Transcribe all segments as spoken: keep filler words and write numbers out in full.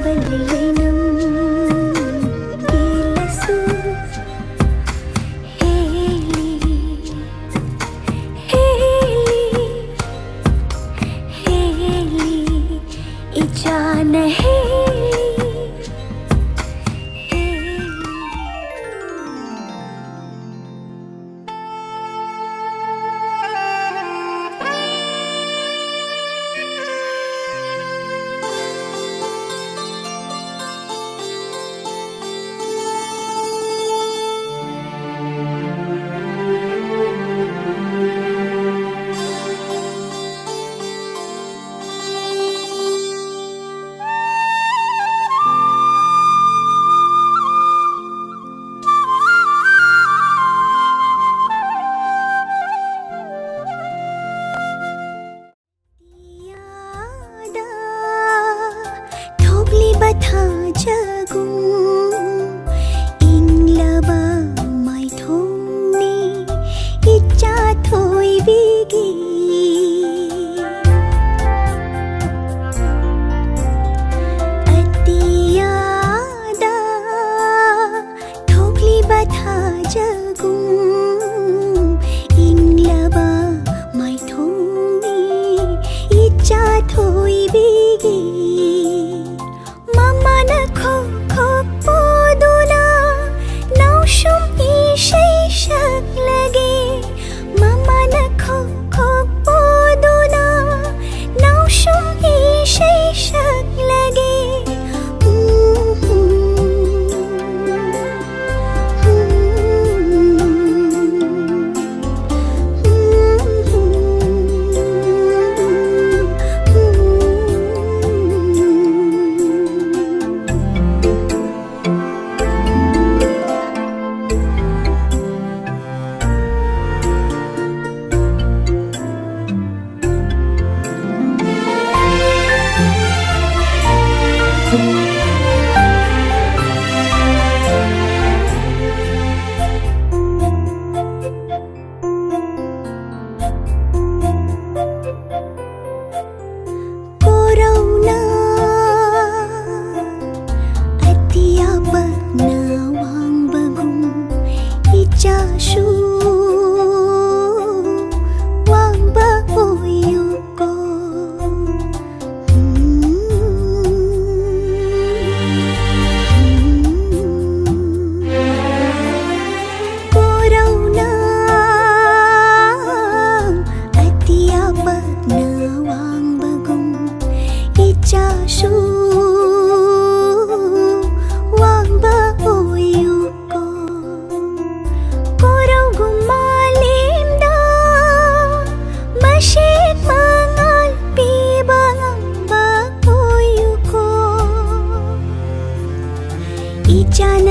ꯂꯩꯅꯝ ꯏꯜꯂꯁꯨ ꯍꯦꯜꯂꯤ, ꯍꯦꯜꯂꯤ, ꯍꯦꯜꯂꯤ, ꯏꯆꯥꯅ ꯍꯦꯜꯂꯤ, ꯍꯦꯜꯂꯤ꯫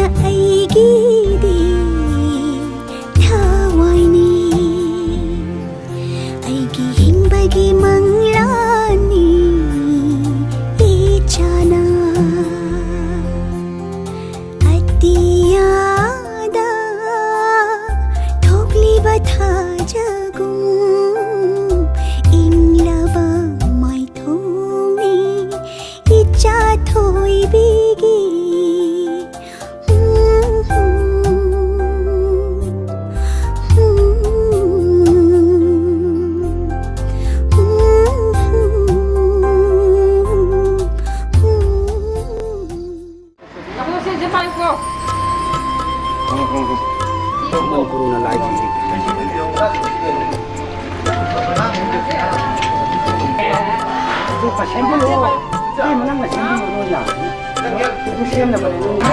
ꯑꯩꯒꯤꯗꯤ ꯊꯋꯥꯏꯅꯤ, ꯑꯩꯒꯤ ꯍꯤꯡꯕꯒꯤ ꯃꯪꯂꯥꯟꯅꯤ ꯏꯆꯥꯅ꯫ ꯑꯇꯤꯌꯥꯗ ꯊꯣꯛꯂꯤꯕ ꯊꯥꯖꯒꯨꯝ ꯏꯪꯂꯕ ꯃꯥꯏꯊꯣꯡꯅꯤ ꯏꯆꯥ ꯊꯣꯏꯕꯤꯒꯤ꯫ ꯃꯅꯤꯄꯨꯔꯅ ꯂꯥꯏ ꯆꯤꯡꯉꯤ꯫ ꯑꯗꯨ ꯁꯦꯝꯖꯤꯜꯂꯛꯑꯣ꯫ ꯏꯇꯩꯃ, ꯅꯪꯅ ꯁꯦꯝꯖꯤꯜꯂꯛꯑꯣ, ꯅꯣꯏꯅ꯫ ꯑꯗꯨ ꯁꯦꯝꯅꯕꯅꯦ, ꯅꯣꯏꯅ꯫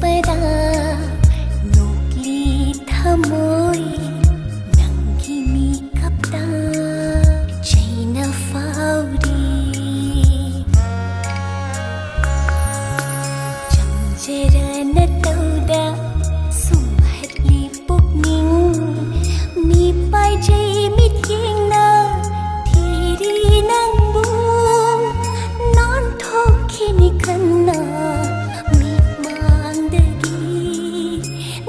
ꯄꯗ ꯅꯣꯛꯂꯤ ꯊꯃꯣꯏ ꯅꯪꯒꯤ ꯃꯤꯀꯞꯇ ꯆꯩꯅ ꯐꯥꯎꯔꯤ꯫ ꯆꯝꯖꯔꯅ ꯇꯧꯗ ꯁꯨꯝꯍꯠꯂꯤ ꯄꯨꯛꯅꯤꯡ ꯃꯤꯄꯥꯏꯖꯩ ꯃꯤꯠꯌꯦꯡꯅ ꯊꯤꯔꯤ ꯅꯪꯕꯨ ꯅꯥꯟꯊꯣꯛꯈꯤꯅꯤ ꯈꯟꯅ ꯃꯤꯠꯃꯥꯡꯗꯒꯤ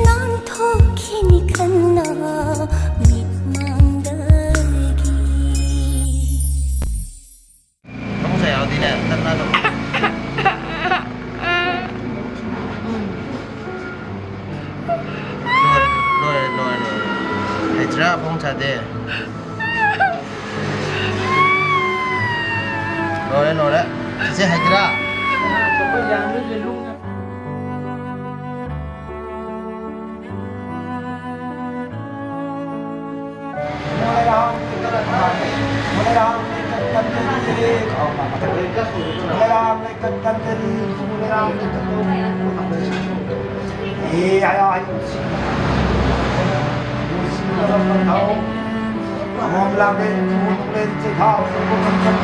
ꯅꯥꯟꯊꯣꯛꯈꯤꯅꯤ ꯈꯟꯅ ꯃꯤꯠꯃꯥꯡꯗꯒꯤ꯫ ꯐꯃꯨꯡ ꯆꯥ ꯌꯥꯎꯔꯗꯤꯅꯦ ꯇꯞꯅ ꯑꯗꯨꯝ꯫ ꯂꯣꯏꯔꯦ, ꯂꯣꯏꯔꯦ, ꯂꯣꯏꯔꯦ, ꯂꯣꯏꯔꯦ꯫ ꯍꯩꯇ꯭ꯔꯥ ꯐꯃꯨꯡ ꯆꯥꯗꯦ? ꯂꯣꯏꯔꯦ, ꯂꯣꯏꯔꯦ꯫ ꯆꯤꯆꯦ ꯍꯩꯇ꯭ꯔꯥ? ꯑꯃꯣꯝ ꯂꯥꯡꯂꯦꯟ ꯏꯃꯣꯝ ꯅꯨꯡꯂꯦꯟ ꯆꯩꯊꯥ ꯁꯪꯒꯣꯝ ꯃꯪꯒꯜ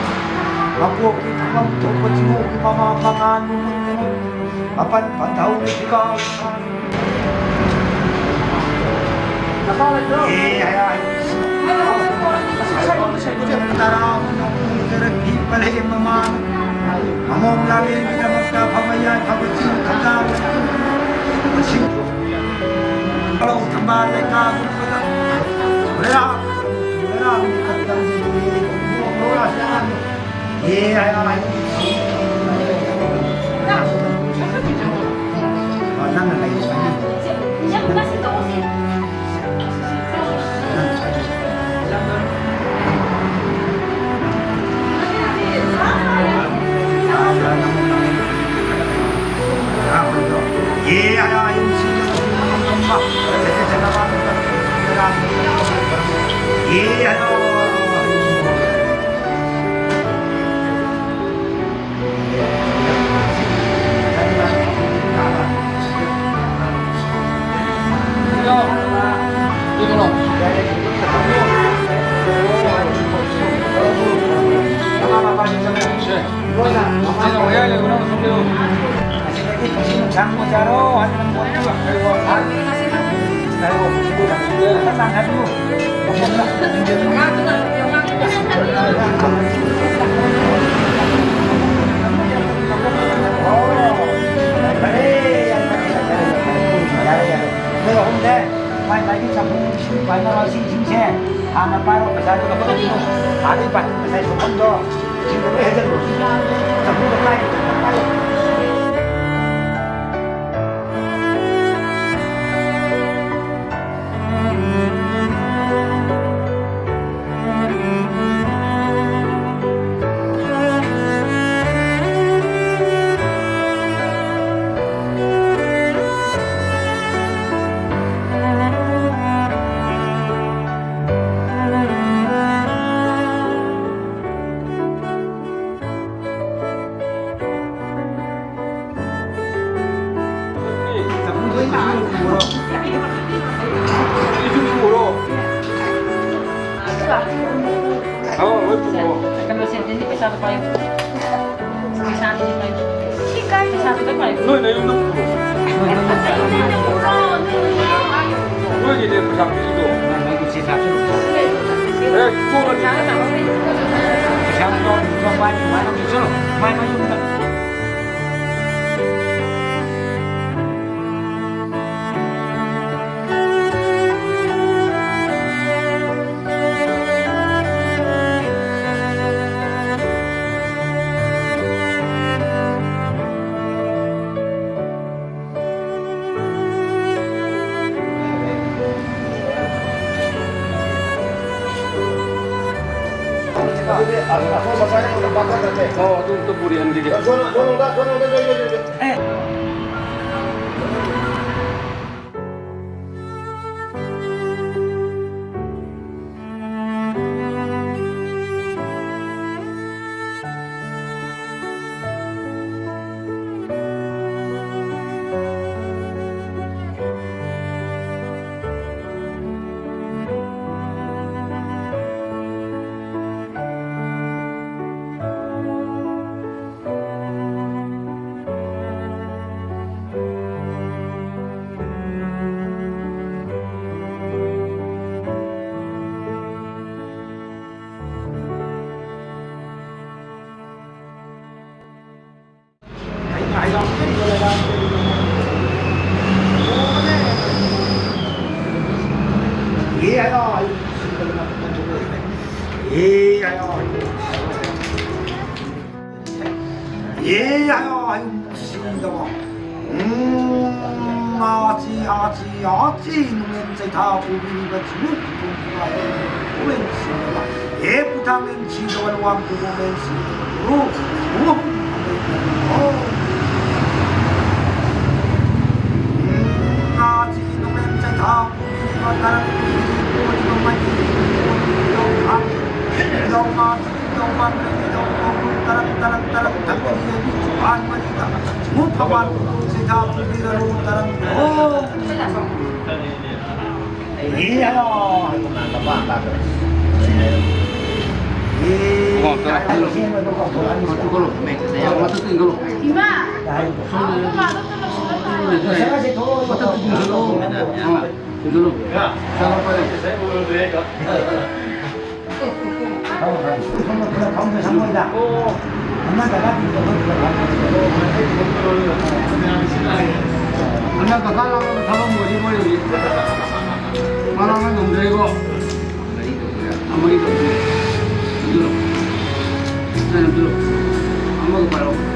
ꯃꯀꯣꯛꯀꯤ ꯐꯝꯐꯝ ꯊꯣꯛꯄ ꯆꯤꯡꯉꯨꯒꯤ ꯃꯃꯥ ꯃꯉꯥ ꯅꯨꯡ ꯃꯥꯄꯟ ꯄꯟꯊꯧꯅ ꯊꯤꯀꯥ ꯇꯔꯥ ꯅꯣꯡꯖꯔꯛꯄꯤ ꯄꯔꯦꯡ ꯃꯃꯥꯡ ꯑꯃꯣꯝ ꯂꯥꯡꯂꯦꯟꯒꯤꯗꯃꯛꯇ ꯑꯐꯕ ꯌꯥꯏꯐꯕ ꯆꯤꯡ ꯊꯝꯖꯥꯜ ꯊꯝꯕꯥꯜ ꯂꯩꯀꯥ ꯑꯁꯤꯗꯒꯤ ꯄꯨꯟꯁꯤ ꯅꯨꯡꯁꯥꯡꯕ ꯑꯣꯏꯖꯔꯣ ꯍꯥꯏꯗꯅ ꯄꯣꯠꯇꯨ ꯍꯥꯏꯔꯣ, ꯍꯥꯏꯔꯣ, ꯍꯥꯏꯕꯤꯌꯨ꯫ ꯅꯣꯏ ꯑꯍꯨꯝꯅꯦ, ꯃꯥꯏ ꯃꯥꯏꯒꯤ ꯆꯐꯨ ꯏꯁꯤꯡ ꯄꯥꯏꯅꯔꯣ, ꯁꯤ ꯏꯁꯤꯡꯁꯦ ꯍꯥꯟꯅ ꯄꯥꯏꯔꯣ, ꯄꯩꯁꯥꯗꯨ ꯂꯧꯈꯠꯂꯣ꯫ ꯑꯥꯗꯩ ꯄꯥꯏ-, ꯉꯁꯥꯏ ꯄꯨꯈꯝꯗꯣ ꯏꯁꯤꯡꯗ ꯂꯣꯏ ꯍꯩꯖꯜꯂꯣ꯫ ꯆꯐꯨꯗꯣ ꯄꯥꯏ-, ꯄꯥꯏ-, ꯀꯩꯅꯣ ꯁꯦꯟꯗꯦꯟꯗꯤ ꯄꯩꯁꯥꯗꯣ ꯄꯥꯏꯌꯨ꯫ ꯄꯩꯁꯥꯗꯨꯗꯤ ꯄꯥꯏꯌꯨ꯫ ꯄꯩꯁꯥꯗꯨꯗ ꯄꯥꯏꯌꯨ꯫ ꯅꯣꯏ ꯅꯌꯨꯝꯗ ꯄꯨꯔꯣ꯫ ꯅꯣꯏꯒꯤꯅꯦ ꯄꯩꯁꯥ ꯄꯤꯔꯤꯗꯣ꯫ ꯑꯦ, ꯆꯣꯠꯂꯅꯤ꯫ ꯄꯩꯁꯥꯗꯣ ꯄꯥꯏꯌꯨ, ꯄꯥꯏꯌꯨ, ꯄꯥꯏꯌꯨ꯫ ꯑꯣ, ꯑꯗꯨ ꯑꯝꯇ ꯄꯨꯔꯤꯍꯟꯈꯤꯒꯦ꯫ ꯌꯥꯁꯤ, ꯌꯥꯁꯤ, ꯅꯨꯡꯂꯦꯝ ꯆꯩꯊꯥ ꯄꯨꯕꯤꯔꯤꯕ ꯆꯤꯡꯉꯨ ꯈꯨꯟꯗꯣꯡ ꯄꯨꯋꯥꯔꯤ ꯄꯨꯛꯂꯦꯟ ꯁꯤꯡꯅꯕ, ꯍꯦ ꯄꯨꯊꯥꯡꯂꯦꯟ ꯁꯤꯗꯕ ꯂꯨꯋꯥꯡ ꯄꯨꯕꯣꯛꯂꯦꯟ ꯁꯤꯗꯕ ꯒꯨꯔꯨ, ꯒꯨꯔꯨ ꯊꯥꯡꯂꯩ ꯀꯔꯝꯕ꯫ ꯌꯥꯁꯤ, ꯅꯨꯡꯂꯦꯝ ꯆꯩꯊꯥ ꯄꯨꯕꯤꯔꯤꯕ ꯇꯔꯪ ꯄꯨꯕꯤꯔꯤ ꯄꯣꯔꯤꯕ ꯃꯥꯏꯀꯩ ꯄꯣꯔꯤꯕ ꯌꯥꯎ ꯊꯥꯡ, ꯌꯥꯎ ꯃꯥ ꯍꯟꯗꯛ ꯀꯀꯥ ꯂꯥꯛꯄꯗ ꯊꯕꯛ ꯃꯣꯏꯗꯤ ꯃꯣꯏ ꯍꯧꯖꯤꯛ ꯃꯔꯥꯡ ꯉꯝꯗ꯭ꯔꯦꯀꯣ꯫ ꯃꯔꯤ ꯇꯧꯗꯣꯏꯔꯥ? ꯑꯃꯒꯤ ꯇꯧꯗꯣꯏꯔꯥ? ꯑꯗꯨꯔꯣ? ꯅꯪ ꯑꯗꯨꯔꯣ? ꯑꯃꯒ ꯄꯥꯏꯔꯛꯑꯣ꯫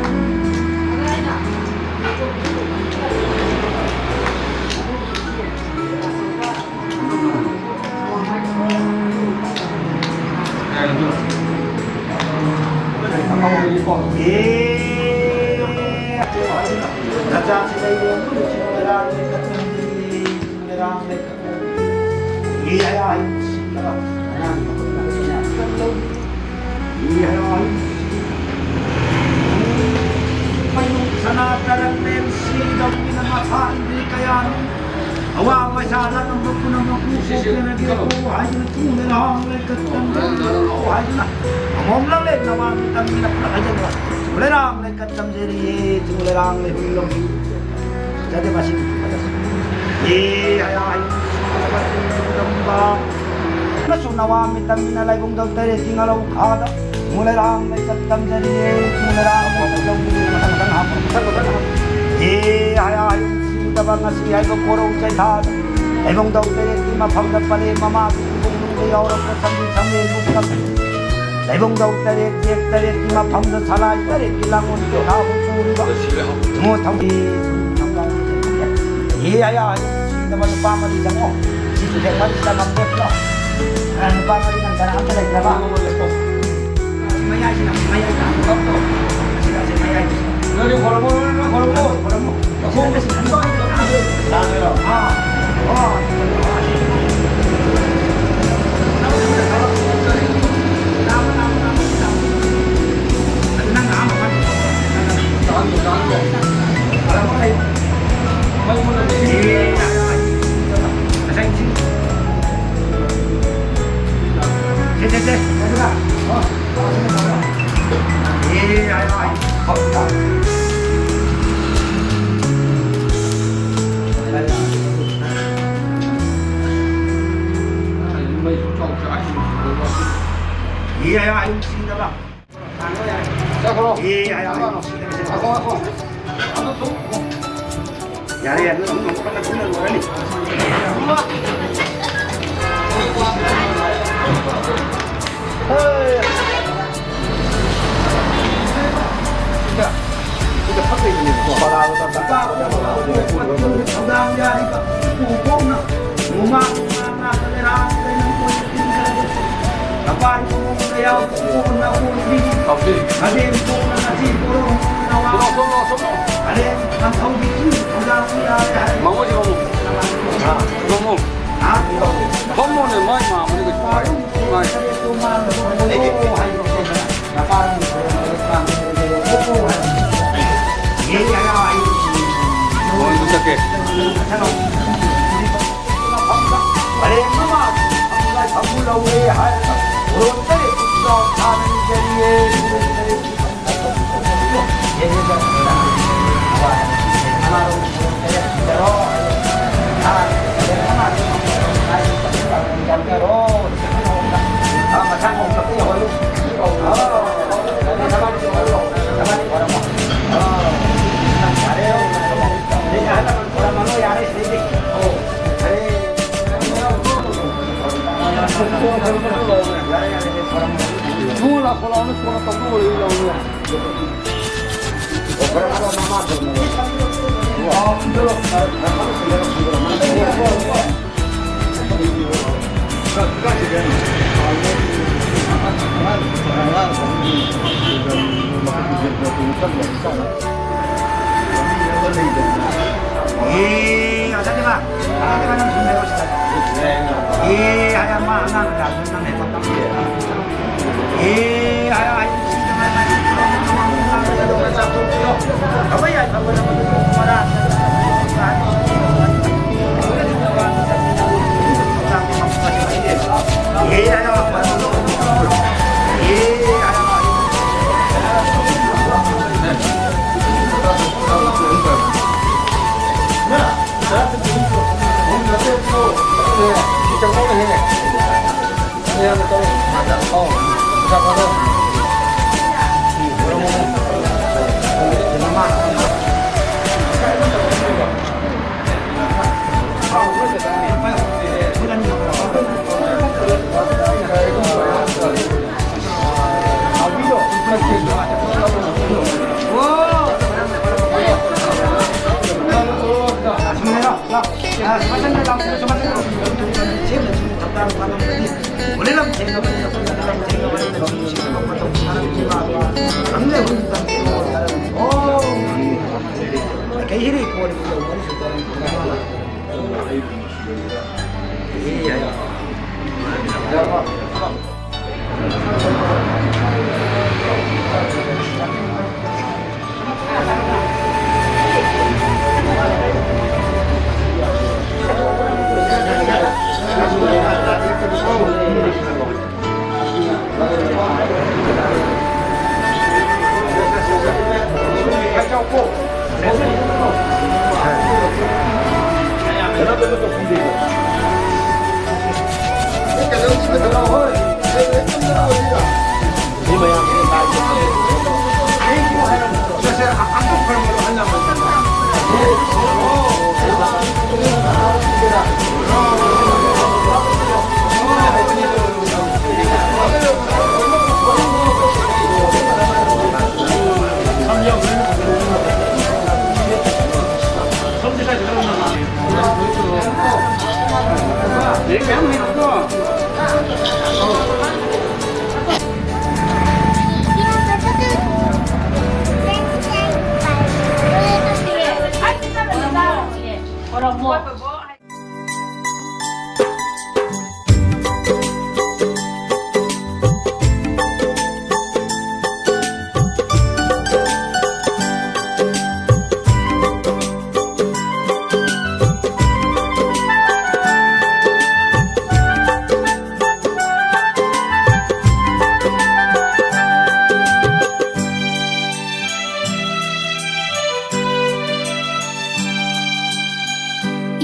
ꯁꯅꯥ ꯇꯔꯪ ꯂꯦꯝꯁꯤꯗꯧꯅ ꯃꯊꯥ ꯏꯟꯗ꯭ꯔꯤ ꯀꯌꯥꯅꯤ꯫ ꯑꯋꯥꯕ ꯄꯩꯁꯥ ꯂꯥꯛꯂꯝꯕ ꯄꯨꯝꯅꯃꯛꯄꯨ ꯀꯣꯛꯆꯔꯒꯦꯀꯣ ꯍꯥꯏꯗꯨꯅ ꯊꯨꯅ ꯂꯥꯡ ꯂꯩꯀꯠ ꯇꯝꯖꯔꯤꯀꯣ ꯍꯥꯏꯗꯨꯅ ꯑꯃꯣꯝ ꯂꯥꯡꯂꯦꯟ ꯅꯋꯥ ꯃꯤꯇꯝꯒꯤꯅ ꯄꯨꯂꯞ ꯍꯥꯏꯖꯟꯕ ꯆꯤꯡꯂꯩꯔꯥꯡ ꯂꯩꯀꯠ ꯇꯝꯖꯔꯤꯌꯦ꯫ ꯆꯤꯡꯂꯩꯔꯥꯡ ꯂꯩꯍꯨꯝ ꯂꯝꯕꯤ ꯐꯖꯗꯦ ꯃꯁꯤꯒꯤ ꯐꯖꯗꯦ꯫ ꯑꯦ ꯍꯌꯥ ꯍꯌꯨꯝ ꯁꯤꯡꯂꯕ ꯆꯤꯡꯂꯝꯕ ꯑꯃꯁꯨꯡ ꯅꯋꯥ ꯃꯤꯇꯝꯒꯤꯅ ꯂꯥꯏꯕꯨꯡꯗꯧ ꯇꯔꯦꯠꯀꯤ ꯉꯥꯂꯧ ꯈꯥꯗ ꯃꯨꯂꯩꯔꯥꯡ ꯂꯩꯀꯠ ꯇꯝꯖꯔꯤꯌꯦ꯫ ꯃꯨꯂꯩꯔꯥꯡ ꯂꯩꯀꯠ ꯇꯝꯖꯔꯤꯌꯦ꯫ ꯃꯊꯪ ꯃꯊꯪ ꯍꯥꯞꯄꯣ꯫ ꯃꯊꯪ ꯃꯊꯪ ꯍꯥꯞꯄꯣ꯫ ꯑꯦ ꯍꯌꯥ ꯍꯌꯨꯝ ꯁꯤꯗꯕ ꯉꯁꯤ ꯍꯥꯏꯕ ꯀꯣꯔꯧ ꯆꯩꯊꯥꯗ ꯂꯥꯏꯕꯨꯡꯗꯧ ꯇꯔꯦꯠꯀꯤ ꯃꯐꯝꯗ ꯄꯔꯦꯡ ꯃꯃꯥꯒꯤ ꯏꯕꯨꯡ ꯅꯨꯡꯗ ꯌꯥꯎꯔꯛꯄ ꯁꯝꯕꯤ ꯁꯝꯕꯦꯟꯕꯨ ꯀꯞꯄꯤ꯫ ꯂꯥꯏꯕꯨꯡꯗꯧ ꯇꯔꯦꯠ ꯌꯦꯛ ꯇꯔꯦꯠꯀꯤ ꯃꯐꯝꯗ ꯁꯂꯥꯏ ꯇꯔꯦꯠꯀꯤ ꯂꯥꯡꯒꯣꯜ ꯆꯩꯊꯥꯕꯨ ꯆꯨꯔꯤꯕ ꯏꯃꯣ ꯊꯧꯔꯤ ꯑꯦ, ꯌꯥ, ꯌꯥ, ꯁꯤꯗꯕ ꯅꯨꯄꯥ ꯃꯔꯤ ꯆꯪꯉꯣ꯫ ꯁꯤ ꯇꯤꯀꯦꯠ ꯃꯔꯤꯁꯤꯗ ꯅꯝꯊꯣꯛꯂꯣ꯫ ꯑ, ꯅꯨꯄꯥ ꯃꯔꯤ ꯅꯪ ꯀꯅꯥ ꯑꯝꯇ ꯂꯩꯇ꯭ꯔꯕ? ꯁꯤ ꯃꯌꯥꯏꯁꯤꯅ, ꯁꯤ ꯃꯌꯥꯏꯁꯤꯅ꯫ ꯁꯤꯗ, ꯁꯤ ꯃꯌꯥꯏꯁꯤꯅ꯫ ꯅꯣꯏꯗꯤ ꯈꯣꯏꯔꯝꯃꯣ, ꯅꯣꯏꯗꯤ ꯈꯣꯏꯔꯝꯃꯣ꯫ ꯈꯣꯏꯔꯝꯃꯣ꯫ ꯂꯥꯛꯑꯣ꯫ ꯂꯥꯛꯑꯣ꯫ ꯑꯥ꯫ ꯑꯣ꯫ ꯆꯠꯈ꯭ꯔꯣ꯫ ꯌꯥꯔꯦ, ꯌꯥꯔꯦ, ꯑꯗꯨ ꯑꯃꯨꯛ ꯑꯃꯨꯛ ꯀꯟꯅ ꯊꯨꯅ ꯂꯣꯏꯔꯅꯤ꯫ ꯁꯤꯗ ꯐꯛ ꯂꯩꯕꯅꯦꯕꯀꯣ꯫ ꯊꯧꯗꯥꯡ ꯌꯥꯔꯤꯕ ꯎꯄꯨ ꯀꯣꯛꯅ ꯅꯣꯡꯃ ꯅꯣꯡꯃ ꯉꯥꯛꯇ ꯂꯩꯔꯥꯡ ꯂꯩꯅ ꯂꯄꯥꯏ ꯃꯑꯣꯡꯗ ꯌꯥꯎꯕ ꯀꯣꯟꯅ ꯀꯣꯟꯕꯤ꯫ ꯍꯧꯖꯤꯛ꯫ ꯃꯗꯦꯝ ꯀꯣꯟꯅ ꯉꯁꯤ ꯀꯣꯔꯧ ꯅꯋꯥ꯫ ꯁꯣꯝꯂꯣ, ꯁꯣꯝꯂꯣ, ꯁꯣꯝꯂꯣ꯫ ꯃꯗꯦꯝ ꯄꯥꯟꯊꯧꯕꯤ ꯊꯧꯗꯥꯡ ꯌꯥꯔꯦ ꯍꯥꯏ꯫ ꯃꯃꯣ, ꯁꯤ ꯃꯃꯣ꯫ ꯃꯃꯣ꯫ ꯍꯥ? ꯐꯝꯃꯣꯅꯦ, ꯃꯥꯏ ꯃꯥꯃꯅꯦ ꯀꯩꯁꯨ ꯀꯥꯏꯗꯦ꯫ ꯃꯥꯏ꯫ ꯃꯗꯦꯝ ꯀꯣꯟꯅ ꯀꯣꯟꯕꯤ ꯍꯥꯏꯕꯁꯦ ꯅꯄꯥ ꯍꯣꯏ, ꯑꯗꯨ ꯆꯠꯀꯦ꯫ ꯑꯉꯥꯡ ꯈꯔꯒꯤ ꯃꯈꯣꯏꯒꯤ ꯌꯦꯟ ꯄꯣꯠꯇꯨ ꯀꯔꯝꯕ ꯆꯥꯅ? ꯑꯦ, ꯑꯣꯖꯥ ꯗꯦꯕ, ꯑꯣꯖꯥ ꯗꯦꯕ, ꯅꯪ ꯁꯨꯝ ꯂꯩꯔꯣ ꯁꯤꯗ꯫ ꯑꯦ, ꯍꯥꯏ, ꯃꯥ ꯑꯉꯥꯡ ꯀꯌꯥ ꯁꯨꯝ ꯅꯪ ꯂꯩꯕ ꯉꯝꯗꯦ꯫ ꯑꯦ, ꯍꯥꯏ, ꯍꯥꯏ, ꯁꯤ ꯀꯃꯥꯏꯅ ꯊꯕꯛ ꯌꯥꯏ, ꯐꯕ ꯅꯪ ꯃꯔꯥ꯫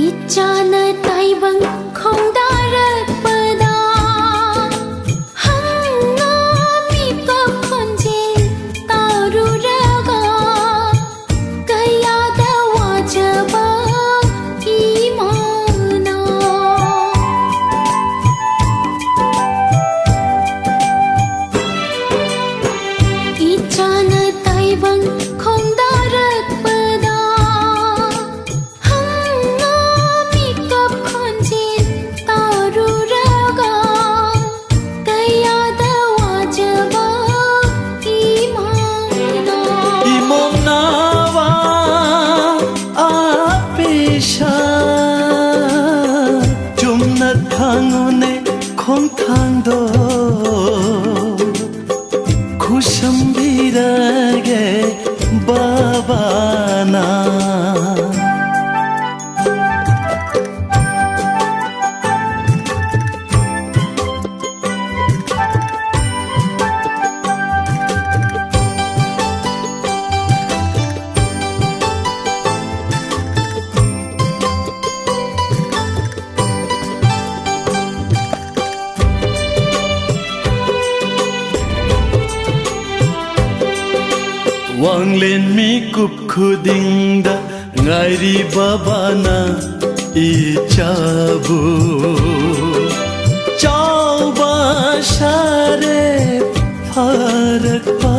ꯏꯆꯥꯅ ꯇꯥꯏꯕꯪ ꯈꯣꯡꯗꯥꯔꯛꯄꯗ ꯍꯪꯉꯣ ꯃꯤꯀꯞ ꯈꯣꯟꯖꯦꯜ ꯇꯥꯔꯨꯔꯒ ꯀꯌꯥꯗ ꯋꯥꯖꯕ ꯏꯃꯥꯅ꯫ ꯏꯆꯥꯅ ꯇꯥꯏꯕꯪ ꯈꯣꯡꯗꯥꯔꯛꯄꯗ ꯍꯪꯉꯣ ꯃꯤꯀꯞ ꯈꯣꯟꯖꯦꯜ ꯇꯥꯔꯨꯔꯒ ꯀꯌꯥꯗ ꯋꯥꯖꯕ ꯏꯃꯥꯅ꯫ ꯏꯃꯣꯝꯅꯥꯋꯥ ꯑꯥꯄꯤꯁꯥ ꯆꯨꯝꯅ ꯊꯥꯡꯉꯨꯅꯦ ꯈꯣꯡꯊꯥꯡꯗꯣ ꯈꯨꯁꯝꯕꯤꯔꯒꯦ ꯕꯕꯥꯅ꯫ ꯋꯥꯡꯂꯦꯟ ꯃꯤꯀꯨꯞ ꯈꯨꯗꯤꯡꯗ ꯉꯥꯏꯔꯤ ꯕꯕꯥꯅ ꯏꯆꯥꯕꯨ꯫ ꯆꯥꯎꯕ ꯁꯥꯔꯦ ꯐꯥꯔꯛꯄ